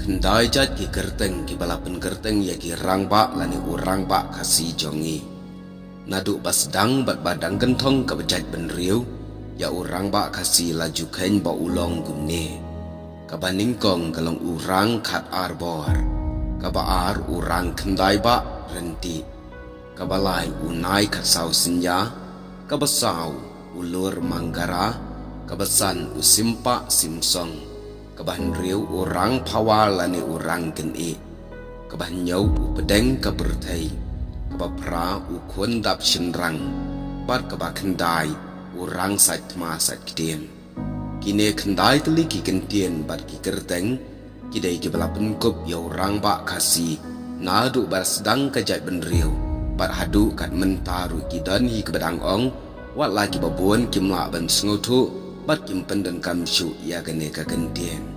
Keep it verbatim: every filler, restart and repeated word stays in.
Khyndai jait ki kyrteng kiba la pynkyrteng ïa ki rangbah lane u rangbah Khasi jong ngi. Naduh ba sdang bad ba dang kynthong kaba jait bynriew ïa u rangbah Khasi la ju kheiñ ba u long kumne. Kaba nyngkong ka long u Rang Khat Ar Bor, kaba ar u Rang Khyndai Bah Ryntih, kaba lai u Nai Khatsaw Synñia, kaba saw u Lur Mangkara, kaba san u Simpah Simsong, kaba hynriew u Rang Phawa lane u Rang Kynïeh, kaba hynñiew u Pdeng ka Pyrthei, kaba phra u Khun Dap Shynrang, bad kaba khyndai u Rang Sait Thma Sait Ktien. Kine khyndai tylli ki kyntien bad ki kyrteng ki dei kiba la pynkup ïa u rangbah Khasi naduh ba sdang ka jait bynriew bad haduh kat mynta ruh ki don hi kaba dang ong, wat la kiba bun kim lah ban sngewthuh bad kim pyndonkam shuh ïa kane ka kyntien.